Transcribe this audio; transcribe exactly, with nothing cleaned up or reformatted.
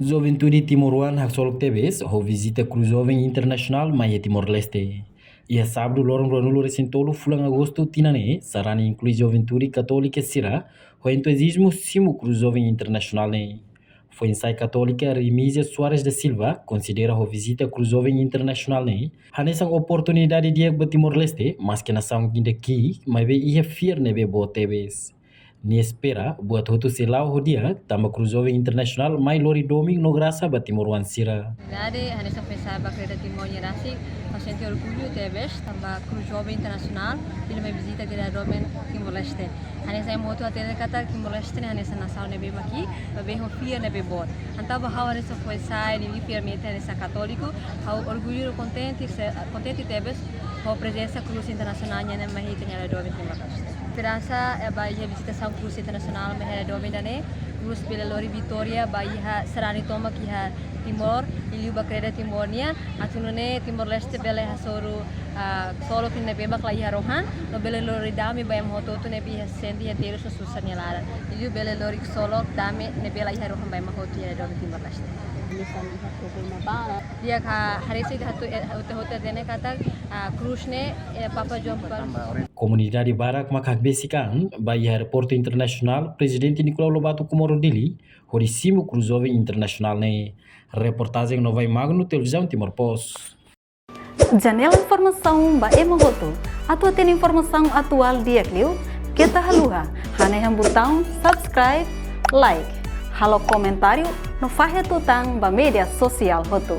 Juventude timoroan haksolok tebes ho vizita Cruz Jovem Internasionál mai iha Timor-Leste. Iha sábadu loron ruanulu resin tolu fulan Agostu tinan ne'e, sarani inklui juventude katólika sira ho entuziazmu simu Cruz Jovem Internasionál ne'e. Foin-sa'e katólika Remísia Soares da Silva konsidera ho vizita Cruz Jovem Internasionál ne'e hanesan oportunidade di'ak ba Timor-Leste, maske nasaun ida ki'ik, maibé iha fiar ne'ebé boot tebes. Nia espera buat hotu sei la'o ho di'ak, tanba Cruz Jovem Internasionál mai lori domin no grasa ba timoroan sira. Verdade, hanesan foin-sa'e ba Kreda Timor nia rasik, ha'u sente orgullu tebes, tanba Cruz Jovem Internasionál, nia mai vizita di'ak domin Timor-Leste. Hanesan ema hotu hatene katak Timor-Leste ne'e hanesan nasaun ne'ebé mak ki'ik, maibé ho fiar ne'ebé boot. Entaun ba ha'u hanesan foin-sa'e, nia fiarmente hanesan katóliku, ha'u orgullu no kontente, se-, kontente tebes, ho prezensa Cruz Internasionál nian mai iha ita-nia rain domin Timor-Leste. Esperansa, eh, ba iha vizitasaun Cruz Internasionál mai iha rain domin ida-ne'e, Cruz bele lori vitória ba iha sarani tomak iha Timor, liuliu ba Kreda Timor nian, atu nune'e Timor-Leste bele hasoru, ah, ksolok ne'ebé mak la iha rohan, no bele lori dame ba ema hotu-hotu ne'ebé iha sente iha terus no susar nia laran. Liuliu bele lori ksolok dame ne'ebé la iha rohan ba ema hotu iha rain domin Timor-Leste. Di'ak, hanesan ita hotu, eh, hotu-hotu hatene katak, ah, Cruz ne'e, eh, Papa João Paulo. Komunidade barak mak hakbesik an ba iha Aeroportu Internasionál Prezidente Nicolau Lobato Comoro Dili, hodi simu Cruz Jovem Internasionál ne'e. Reportajen Novai Magno, Televizaun Timor Post. Janela informasaun ba ema hotu. Atu hatene informasaun atuál di'ak liu, keta haluha hanehan butaun subscribe, like, halo komentáriu, no fahe tutan ba média sosiál hotu.